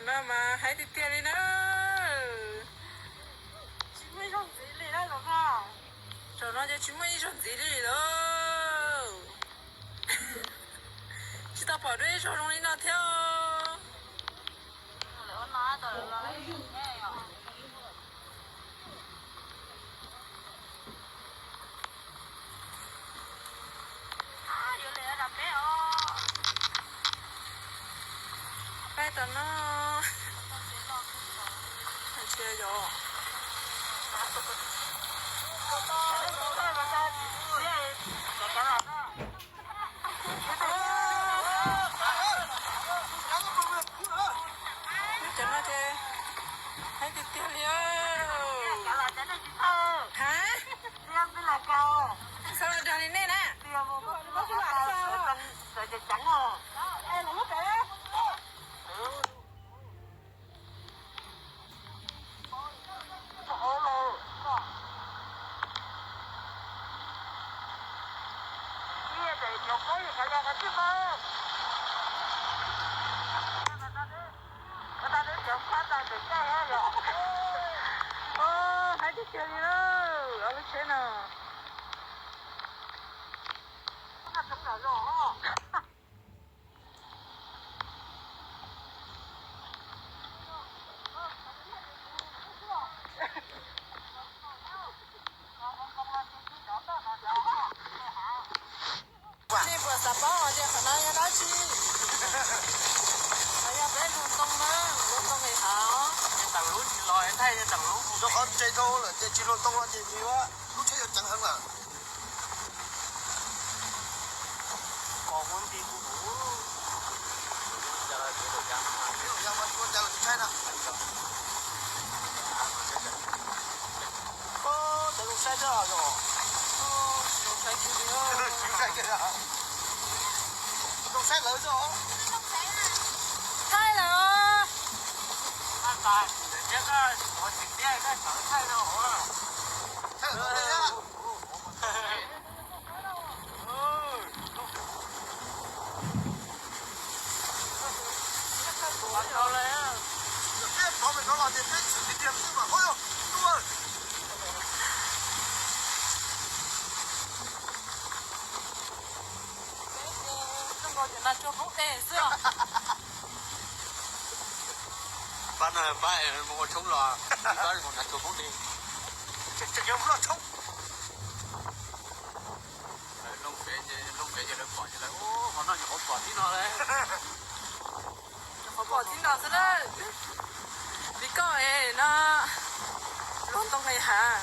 No mas haib tiag tiag li na. Tsis muaj ib zaug ntxiv li na los. Zaum no ces tsis muaj ib zaug ntxiv li lawm. Tsis tau pom dua ib zaug zoo li no thiab. Peb tom no. Cov no ces haib tiag tiag li. Hab, xav los dag li nej na. Haib tiag tiag li lawm, ob lub tsheb no. Nej puas xav paub hais tias qhov no yog dab tsi? Qhov yog peb hluas ntoo na, hluas ntoo nqis hav. Tawm lub tsis los thaij tawm lub. Rau qhov ntse dhau lawm ces tsis hluas ntoo no ces nws lub tsheb yuav ceev heev lawm. Kos kuv nti kuv kuv. Ua cas los tsuav daim yas mas ua cas los tsis tshaib na. Cov zoo saib teb os. Zoo saib kiag li. Zoo saib lawv tso. Thaij lawm. Thaij lawm. Pab no pab mus ua tshoob los, pab mus hnav tsuag poob dej. Tseem yog mus noj tshoob. Lawv looj pem ces, looj pem ces lawv pom ces lawv, hov no nyuam qhuav pom tib no lawm. Nyuam qhuav pom tib no xwb na. Li koj es no, hluas ntoo nqis hav.